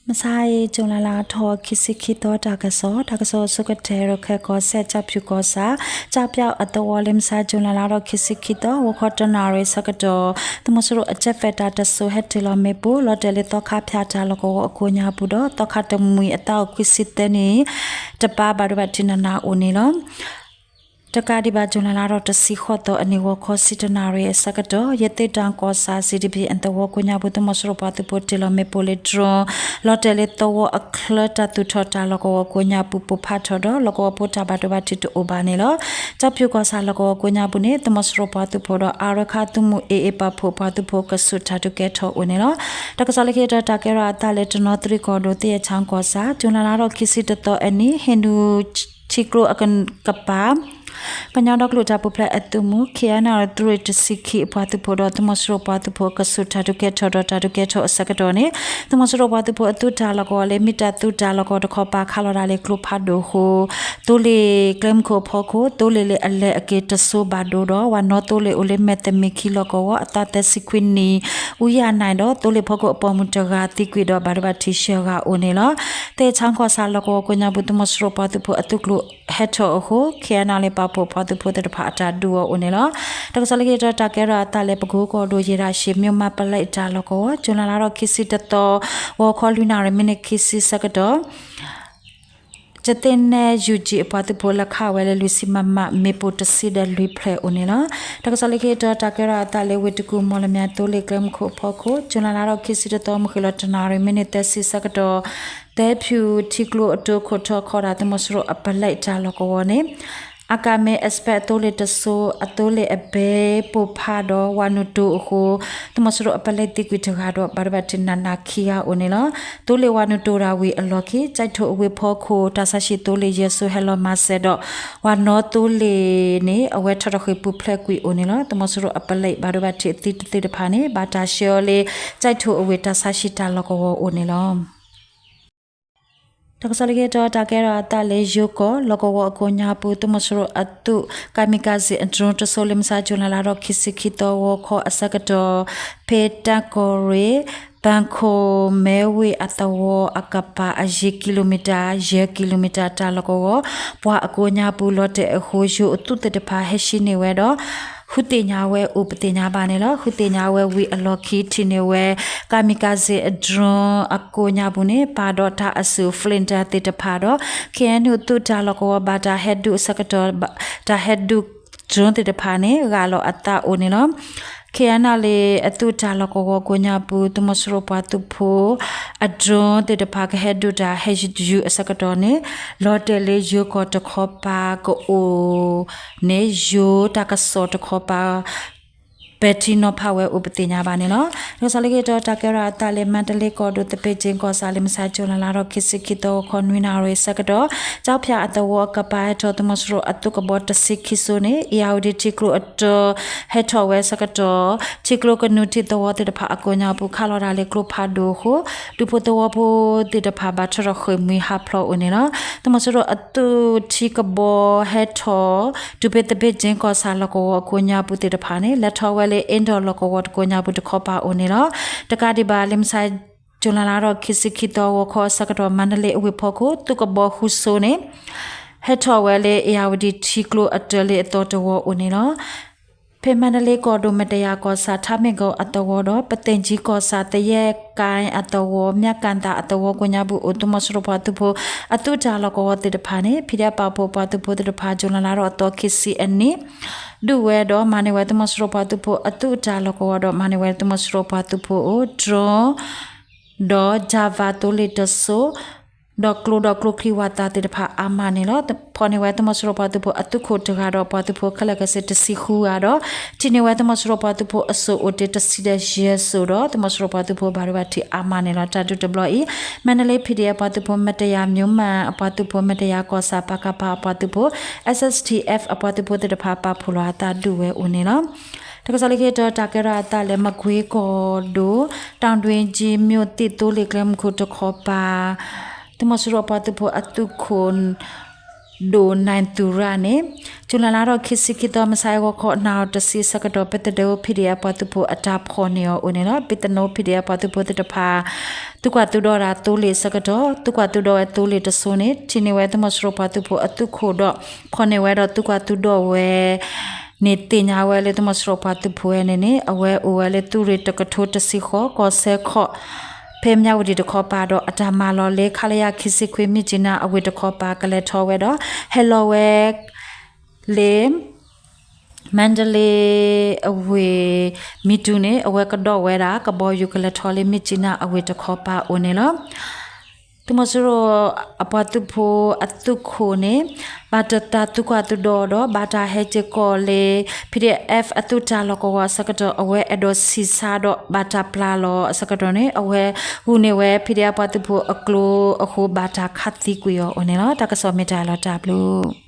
မဆါအံၤ ကၠူၤလဲလါထီၣ်ခံဆံခံသီ တၢ်ကစီၣ်, တၢ်ကစီၣ်အဆိကတၢၢ် ရခဲၣ်ကီၢ်စဲၣ် ကၠၣ်ဖၠူၣ်ကီၢ်ဆၣ် ကၠၣ်ပၠၣ်အသဝီ လၢမဆါ ကၠူၤလဲလါထီၣ်ခံဆံခံသီ ဂီၤခီတနၣ်ရံၣ်အဆၢကတီၢ် သုးမီၤစိရိၤအjet fighterတစိၤ ဟဲတ့ၢ်လီၤမ့ၣ်ပိၢ် လီၤတဲာ်လၢသီခါဖၠၣ်တၢ်လီၢ်ကဝီၤအကိးညါပူၤဒီး သီခါတမှံၤအသးအိၣ်ခွံဆံသၢနံၣ် တပၢ် ဘၣ်ဒိဘၣ်ထံးနးနးအိၣ်န့ၣ်လီၤ. တကးဒံးဘၣ် ကၠူၤလဲလါထီၣ်တဆံဃိးသီအနံၤ ဂီၤခီဆံတနၣ်ရံၣ်အဆၢကတီၢ် ရသေ့တောင်ကီၢ်ဆၣ် စံးတဘ့ၣ်အသဝီကိးညါပူၤ သုးမီၤစိရိၤပှၤသုးဖိတ့ၢ်လီၤမ့ၣ်ပိၢ်လၢ drone လီၤတဲာ်လၢသဝီအချၢ တၢ်သူၣ်ထီၣ်တၢ်လီၢ်ကဝီၤကိးညါပူၤ ပိၢ်ဖးထီၣ်ဒီး လီၢ်ကဝီၤဖိတၢ်ဘၣ်ဒိဘၣ်ထံးတအိၣ်ဘၣ်န့ၣ်လီၤ. ကၠၣ်ဖၠူၣ်ကီၢ်ဆၣ်လီၢ်ကဝီၤကိးညါပူၤန့ၣ် သုးမီၤစိရိၤပှၤသုးဖိဒီး အါရခၢၣ်သုးမုၢ် AA ပာ်ဖှိၣ်ပှၤသုးဖိ ကဆူးတၢ်ဒုးကဲထီၣ်အိၣ်န့ၣ်လီၤ. တၢ်ကစီၣ်လၢခံတတီၤ တၢ်ကဲထီၣ်အသးလၢ တနီသရံၣ်ကီၢ်ဒိၣ် သ့ၣ်အဲၣ်ဆၣ်ကီၢ်ဆၣ် ကၠူၤလဲလါထီၣ်ခံဆံတသီအနံၤ ဟ့ၣ်နူၣ်ထံကျိအကပၤ ကညီဒီကလုာ်တၢ်ပူၤဖျဲးအသုးမုၢ် KNLA သုးရ့ၣ်တဆံခံအပှၤသုးဖိဒီး သုးမီၤစိရိၤပှၤသုးဖိအကဆူးတၢ်ဒုးကဲထီၣ်ဒီးတၢ်ဒုးကဲထီၣ်အဆၢကတီၢ်န့ၣ် သုးမီၤစိရိၤပှၤသုးဖိအသုးတၢ်လီၢ်ကဝီၤလၢ မ့ၢ်တၢ်သုးတၢ်လီၢ်ကဝီၤတခီပၤ ခးလီၤတၢ်လၢကျိဖးဒိၣ်အဃိ သိလ့ၣ်ကျဲမုၢ်ခိၣ်အဖီခိၣ် သိလ့ၣ်လၢအလဲၤအက့ၤတစိၤဘၣ်ဒိဒီး ဝၤနီသိလ့ၣ်အိၣ်လၢမဲာ်သမံးခံလီၢ်ကဝီၤ အသးသၢဆံခွံနံၣ် အူယၤနၢၣ်ဒီး သိလ့ၣ်ဖီခိၣ်အပိာ်မုၣ်တဂၤသံကွံာ်ဒီး ဘၣ်ဒိဘၣ်ထံးဆှၢဂၤအိၣ်န့ၣ်လီၤ. သ့ၣ်အဲၣ်ဆၣ်ကီၢ်ဆၣ်လီၢ်ကဝီၤကိးညါပူၤ သုးမီၤစိရိၤပှၤသုးဖိအသုးကျိၤဟဲထီၣ်အဃိ KNLA ပာ်ဖှိၣ်ပှၤသုးဖိသ့ၣ်တဖၣ်အတၢ်ဒုးအီၤအိၣ်န့ၣ်လီၤ. တၢ်ကစီၣ်လၢခံတတီၤ တၢ်ကဲထီၣ်အသးလၢ ပကိကီၢ်ဒိၣ် ယ့ၣ်ဒၣ်ရှ့ၣ် မၠိၣ်မးပလဲတၢ်လီၢ်ကဝီၤ ကၠူၤလဲလါထီၣ်ခံဆံတသီ ဂီၤခီလွံၢ်နၣ်ရံၣ် မံးနံးခံဆံဆၢကတီၢ် ကသ့ၣ်နဲၣ် ယူၣ်ကၠံၣ် အပှၤသုးဖိလၢခးဝဲလၢ လွံၢ်ဆံ မမ မ့ၣ်ပိၢ်တဆံဒီးလွံၢ်ဖျၢၣ်အိၣ်န့ၣ်လီၤ. တၢ်ကစီၣ်လၢခံတတီၤ တၢ်ကဲထီၣ်အသးလၢ ဝ့ၢ်တကူၣ် မီၣ်လမၠဲၣ် သိလ့ၣ်ကျဲမုၢ်ခိၣ်အဖီခိၣ် ကၠူၤလဲလါထီၣ်ခံဆံတသီ မုၢ်ဃ့ၢ်လီၤတနၣ်ရံၣ် မံးနံးသၢဆံဆၢကတီၢ် သဲဖၠူၣ်ထံကျိအတီခိၣ်ထီၣ်ခီဒၣ် သုးမီၤစိရိၤအပလဲတၢ်လီၢ်ကဝီၤန့ၣ် အကၣ်မဲ express အသိလ့ၣ်တစိၤ အသိလ့ၣ်အဘဲပိၢ်ဖးဒီး ဝၤနုာ်တိၤအဃိ သုးမီၤစိရိၤအပလဲသံကွံာ်တဂၤဒီး ဘၣ်ဒိဘၣ်ထံးနးနးခံဂၤအိၣ်န့ၣ်လီၤ. သိလ့ၣ်ဝၤနုာ်တိၤတၢ်ဝံၤအလီၢ်ခံ ကၠဲးထိၣ်အဝ့ၢ်ဖီခိၣ် တၢ်ဆါဟံၣ်သိလ့ၣ်ယဲၢ်စိၤဟဲလီၤမၤစၢၤဒီး ဝၤနီသိလ့ၣ်န့ၣ် အဝဲထီၣ်ထီၣ်ဃ့ၢ်ပူၤဖျဲးကွံာ်အိၣ်န့ၣ်လီၤ. သုးမီၤစိရိၤအပလဲဘၣ်ဒိဘၣ်ထံးသံတသ့ၣ်တဖၣ်န့ၣ် ဘၣ်တၢ်ဆှၢအီၤလၢ ကၠဲးထိၣ်အဝ့ၢ်တၢ်ဆါဟံၣ်တၢ်လီၢ်ကဝီၤအိၣ်န့ၣ်လီၤ. တၢ်ကစီၣ်လၢခံတတီၤ တၢ်ကဲထီၣ်အသးလၢ ယိၤကီၢ် လီၢ်ကဝီၤအကိးညါပူၤ သုးမီၤစိရိၤအသုး kamikaze drone တစိၤ လၢမဆါ ကၠူၤလဲလါထီၣ်ခံဆံခံသီ ဂီၤခီအဆၢကတီၢ် ဖဲတၢ်ကီၢ်ရ့ၣ် ဘၣ်ခိၣ်မဲဝ့ၢ်အသဝီအကပၤ အယံၤ ကံၣ်လူၤမံၣ်တၢ် ယဲၢ် ကံၣ်လူၤမံၣ်တၢ် တၢ်လီၢ်ကဝီၤ ပှၤအကိးညါပူၤ လီၤတဲာ်အဃိ ယိၤအသုးသ့ၣ်တဖၣ်ဟဲဟံးန့ၢ်ဝဲဒီး ဃုသ့ၣ်ညါဝဲအိၣ် ပသ့ၣ်ညါဘၣ်န့ၣ်လီၤ. ဃုသ့ၣ်ညါဝဲဝံၤအလီၢ်ခံ ထံၣ်န့ၢ်ဝဲ kamikaze drone အကိးညါပူၤန့ၣ် ပာ်ဒီးတၢ်အစု flinter သ့ၣ်တဖၣ်ဒီး KNU သုးတၢ်လီၢ်ကဝီၤ ဘၣ်တၢ်ဟဲဒုးအဆၢကတီၢ် တၢ်ဟဲဒုး drone သ့ၣ်တဖၣ်န့ၣ် ဂာ်လီၤအသးအိၣ်န့ၣ်လီၤ. ခ့ၣ်အဲၣ်နၣ်လ့ၣ် အသုးတၢ်လီၢ်ကဝီၤကိးညါပူၤ သုးမီၤစိရိၤပှၤသုးဖိ အ drone သ့ၣ်တဖၣ် ကဟဲဒုးတၢ်ဟဲယုၢ်အဆၢကတီၢ်န့ၣ် လီၤတဲာ်လၢယိၤကီၢ်တခီပၤကအိၣ်န့ၣ် ယိၤတၢ်ကစီၣ်တခီပၤ ပဲာ်ထံနီၤဖးဝဲအိၣ် ပသ့ၣ်ညါဘၣ်န့ၣ်လီၤ. တၢ်ကစီၣ်လၢခံတတီၤ တၢ်ကဲထီၣ်အသးလၢ မါတလ့ကီၢ်ဒိၣ် သပ့ၣ်ကၠ့ကီၢ်ဆၣ် လၢမဆါ ကၠူၤလဲလါထီၣ်ခံဆံခံသီ ဂီၤခီနွံနၣ်ရံၣ်အဆၢကတီၢ် ကၠၣ်ဖၠၣ်အသဝီအကပၤ ဟဲထီၣ်သုးမီၤစိရိၤအသုးကဘီတဆံခံစိၤန့ၣ် အ့ၣ်ယၣ်ဝတံၣ်ထံကျိအတၢ ဟဲထီၣ်ဝဲအဆၢကတီၢ် ထံကျိကနုာ်ထံသဝီသ့ၣ်တဖၣ်အကိးညါပူၤ ခးလီၤတၢ်လၢကျိဖးဒိၣ်အဃိ ဒူဖိသဝီဖိသ့ၣ်တဖၣ် ဘၣ်ထီၣ်ထီၣ်ဃ့ၢ်မှံဟးဖျိးအိၣ်န့ၣ်လီၤ. သုးမီၤစိရိၤအသုးထံကဘီဟဲထီၣ် တုၤဖဲသပ့ၣ်ကၠ့ကီၢ်ဆၣ်လီၢ်ကဝီၤအကိးညါပူၤသ့ၣ်တဖၣ်န့ၣ် လဲၤထီၣ်ဝဲလၢ အ့ၣ်ဒီးလီၢ်ကဝီၤတကိးညါပူၤတခီပၤအိၣ်န့ၣ်လီၤ. တကးဒံးဘၣ် လၢမဆါ ကၠူၤလဲလါထီၣ်ခံဆံခံသီ ဂီၤခီအဆၢကတီၢ် မါတလ့အဝ့ၢ်ဖီခိၣ် သုးကဘီဃုစိၤန့ၣ် ဟဲထီၣ်ဝဲလၢ အ့ၣ်ယၣ်ဝတံၣ်ထံကျိအတၢလၢအသီတဝီအိၣ်န့ၣ်လီၤ. ဖဲမါတလ့ကီၢ်ဒိၣ် မတယၤကီၢ်ဆၣ် ထါမ့ၢ်ကီၢ်အသဝီဒီး ပသ့ၣ်ကၠံကီၢ်ဆၣ် သယဲၣ်ကၣ်အသဝီ မၠၣ်ကၣ်သၣ်အသဝီကိးညါပူၤအိၣ် သုးမီၤစိရိၤပှၤသုးဖိ အသုးတၢ်လီၢ်ကဝီၤသ့ၣ်တဖၣ်န့ၣ် ဖံးဒဲးပာ်ဖှိၣ်ပှၤသုးဖိသ့ၣ်တဖၣ် ကၠူၤလဲလါထီၣ်အသီခံဆံအနံၤ ဒုးဝဲဒီးမၤန့ၢ်ဝဲ သုးမီၤစိရိၤပှၤသုးဖိအသုးတၢ်လီၢ်ကဝီၤဒီး မၤန့ၢ်ဝဲ သုးမီၤစိရိၤပှၤသုးဖိအိၣ် drone ဒီး Javelin သိလ့ၣ်တစိၤ ဒီးကျိဒီးကျိချံဝးသးသ့ၣ်တဖၣ်အါမးန့ၣ်လီၤ. ဖီၣ်န့ၢ်ဝဲသုးမီၤစိရိၤပှၤသုးဖိအသုးခိၣ်တဂၤဒီး ပှၤသုးဖိခဲလၢာ်ခဲဆ့တဆံဃုဂၤဒီး ထံၣ်န့ၢ်ဝဲသုးမီၤစိရိၤပှၤသုးဖိအစိၣ်အိၣ်တ့ၢ်တဆံဒီးယဲၢ်စိၣ်ဒီး သုးမီၤစိရိၤပှၤသုးဖိဘၣ်ဒိဘၣ်ထံးအါမးန့ၣ်လီၤ. တၢ်ဒုးတဘျီအံၤ မါတလ့ ဖံးဒဲး အပှၤသုးဖိ မတယၤ မၠိၣ်မး အပှၤသုးဖိ မတယၤကီၢ်ဆၣ် ပကဖ အပှၤသုးဖိ SSTF အပှၤသုးဖိသ့ၣ်တဖၣ် ပာ်ဖှိၣ်လီၤအသးဒုးဝဲအိၣ်န့ၣ်လီၤ. တၢ်ကစီၣ်လၢခံတတီၤ တၢ်ကဲထီၣ်အသးလၢ မကွ့ကီၢ်ဒိၣ် တၢ်ဒွ့ကၠံ မၠိၣ်သံၣ်သိလ့ၣ်ကျဲမုၢ်ခိၣ်တခီပၤ သုးမီၤစိရိၤအပှၤသုးဖိအသုးခိၣ် ဒိၣ်နၢ်သူရၣ်န့ၣ် ကၠူၤလဲလါထီၣ်ခံဆံခံသီ မုၢ်ဆါအဂီၤခီ နၣ်ရံၣ်တဆံအဆၢကတီၢ် ပသဒၢ P D F ပှၤသုးဖိအတၢ်ဖီၣ်န့ၢ်အီၤအိၣ်န့ၣ်လီၤ. ပသဒၢ P D F ပှၤသုးဖိသ့ၣ်တဖၣ် သုးကွၢ်သုးဒီးတၢ်သိလ့ၣ်အဆၢကတီၢ် သုးကွၢ်သုးဒီးဝဲသိလ့ၣ်တစိၤန့ၣ် ထံၣ်န့ၢ်ဝဲသုးမီၤစိရိၤပှၤသုးဖိအသုးခိၣ်ဒီး ဖီၣ်န့ၢ်ဝဲဒီးသုးကွၢ်သုးဒီးဝဲ န့ၣ်သ့ၣ်ညါဝဲလၢသုးမီၤစိရိၤပှၤသုးဖိဝဲန့ၣ်န့ၣ် အဝဲအိၣ်ဝဲလၢသုးရ့ၣ်တကထိတဆံဃိး ကီၢ်စဲၣ်ခီၣ် ဖဲမၠးဝတံၣ်တခီပၤဒီး အတၢ်မၤလီၤလၢ ခလရ ခံဆံခွံ မြစ်ကြီးနား အဝ့ၢ်တခီပၤကလဲၤထီၣ်ဝဲဒီး ဟဲလီၤဝဲ လၢ မၣ်တလ့အဝ့ၢ် မံၤတူန့ၣ် အဝဲကဒီးဝဲဒၣ် ကဘီယူၤကလဲၤထီၣ်လၢ မြစ်ကြီးနား အဝ့ၢ်တခီပၤအိၣ်န့ၣ်လီၤ. သုးမီၤစိရိၤအပှၤသုးဖိအသုးခိၣ်န့ၣ် ဘၣ်တၢ်သုးကွၢ်သုးဒီးဒီး ဘၣ်တၢ်ဟဲက့ၤကီၢ်လၢ P D F အသုးတၢ်လီၢ်ကဝီၤအဆၢကတီၢ် အဝဲအဲၣ်ဒိးဆံးဆါဒီး ဘၣ်တၢ်ပျၢ်လီၤအဆၢကတီၢ်န့ၣ် အဝဲဂုာ်န့ၢ်ဝဲ P D F ပှၤသုးဖိအကျိအဃိ ဘၣ်တၢ်ခးသံကွံာ်အီၤအိၣ်န့ၣ်လီၤ. တၢ်ကစီၣ်မ့ၢ်တၢ်လီၤတၢ်ဘျုး